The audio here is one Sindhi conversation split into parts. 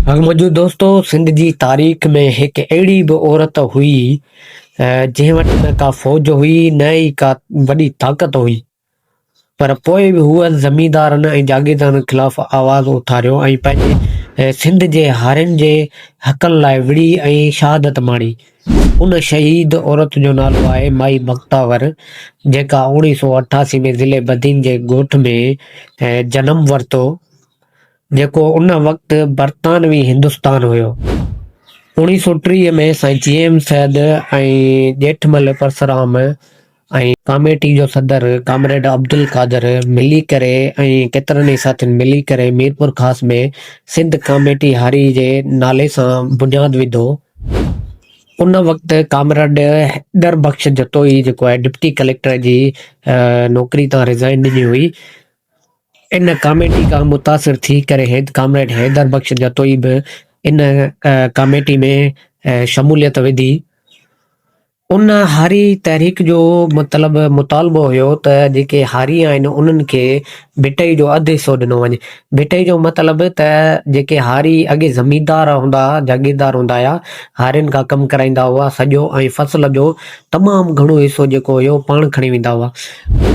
منهنجو دوستو سنڌ جي تاريخ ۾ هڪ اهڙي به عورت هئي جنهن وٽ نه ڪا فوج هئي نه ئي ڪا وڏي طاقت هئي پر پوء به هوء زميندارن ۽ جاگيردارن خلاف آواز اٿاريو ۽ پنهنجي سنڌ جي هارين جي حقن لاء وڙهي ۽ شهادت ماڻي. ان شهيد عورت جو نالو آهي مائي بختاور جيڪا 1988 ۾ ضلعي بدين جي ڳوٺ ۾ جنم ورتو. جيڪو ان وقت برطانوي هندستان هيو. 1930 ۾ سائين جي ايم سيد ۽ ڄيٺمل پرسرام ۽ ڪاميٽي جو صدر ڪامريڊ عبدالقادر ملي ڪري ۽ ڪيترن ئي ساٿين ملي ڪري ميرپورخاص ۾ سنڌ ڪاميٽي هاري جي نالي سان بنياد وڌو. ان وقت ڪامريڊ حيدر بخش جتوئي جيڪو آهي ڊپٽي ڪليڪٽر جي نوڪري تان ريزائن ڏني هئي. ان ڪاميٽي کان متاثر ٿي ڪري ڪامريڊ حيدر بخش جتوئي به ان ڪاميٽي ۾ شموليت وڌي. ان هاري تحريڪ جو مطلب مطالبو هيو ته جيڪي هاري آهن انهن کي ڀٽئي جو اڌ حصو ڏنو وڃي. ڀٽئي جو مطلب ته جيڪي هاري اڳي زميندار هوندا هئا، جاگيردار هوندا هيا، هارين کان ڪم ڪرائيندا هئا سڄو ۽ فصل جو تمام گهڻو حصو جيڪو هيو پاڻ کڻي ويندا هئا.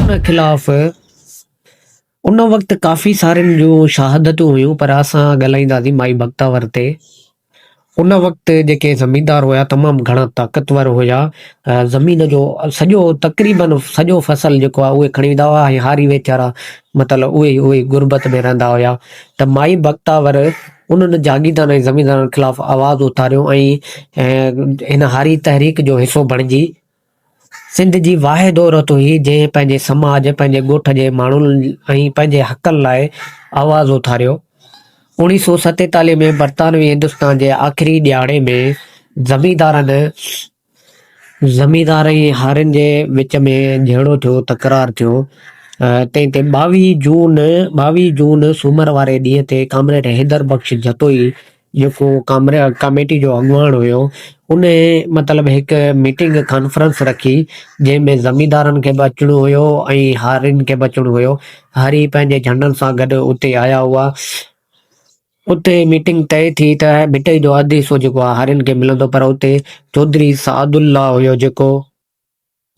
ان خلاف ان وقت ڪافي سارين جون شهادتون هيون پر اسان ڳالهائينداسين مائي بختاور تي. ان وقت جيڪي زميندار هيا تمام گهڻا طاقتور هيا. زمين جو سڄو تقريبن سڄو فصل جيڪو آهي اهي کڻي ويندا هئا ۽ هاري ويچارا مطلب اهي اهي غربت ۾ رهندا هيا ته مائي بختاور انهن جاگيردارن ۽ زميندارن خلاف آواز اٿاريو ۽ هن هاري تحريڪ جو حصو بڻجي سنڌ جي واحد عورت هئي جنهن پنهنجي سماج، پنهنجي ڳوٺ جي ماڻهن ۽ پنهنجي حقن لاء آواز اٿاريو. 1947 ۾ برطانوي هندستان جي آخري ڏهاڙي ۾ زميندارن زميندار ۽ هارين جي وچ ۾ جهيڙو ٿيو، تڪرار ٿيو، تنهن تي 22 جون 22 جون سومر واري ڏينهن تي ڪامريڊ حيدر بخش جتوئي جيڪو ڪاميٽي جو اڳواڻ هيو ان مطلب هڪ ميٽنگ ڪانفرنس رکي جنهن ۾ زميندارن کي به اچڻو هيو ۽ هارين کي به اچڻو هيو هاري پنهنجي جهنڊن سان گڏ اتي آيا هئا اتي ميٽنگ طئي ٿي ته ڀٽئي جو اڌ حصو جيڪو آهي هارين کي ملندو پر اتي چوڌري سعد الله هيو جيڪو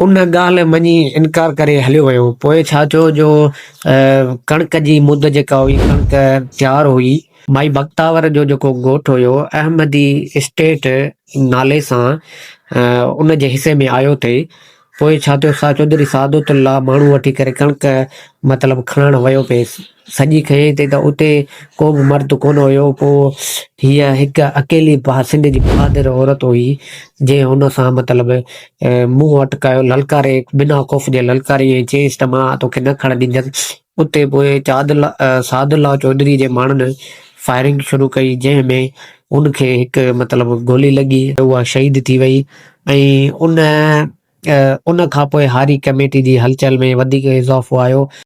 ان ڳالهه مڃي انڪار ڪري هليو ويو. پوء ڇا ٿيو جو ڪڻڪ جي مد جيڪا هئي، ڪڻڪ تيار هئي. مائي بختاور جو جيڪو ڳوٺ هيو، احمدي اسٽيٽ نالي سان ان جي حصي ۾ آيو ٿي. پوء ڇا ٿيو، سا چوڌري سعادت الله ماڻهو وٺي ڪري ڪڻڪ مطلب کڻڻ ويو پئي. سڄي کنئي تي ته اتي ڪو به مرد ڪونه هيو. پوء هيء هڪ اڪيلي سنڌ جي بهادر عورت هئي، جنهن هن سان مطلب منهن اٽڪايو، للڪاري بنا خوف جي للڪاري ۽ چيس ته مان توکي نه کڻڻ ڏيندس. اتي پوء سعد الله چوڌري جي ماڻهن فائرنگ شروع ڪئي، جنهن ۾ ان کي هڪ مطلب گولي لڳي، اها شهيد ٿي وئي ۽ ان ان کانپوء هاري ڪميٽي جي هلچل ۾ وڌيڪ اضافو آيو.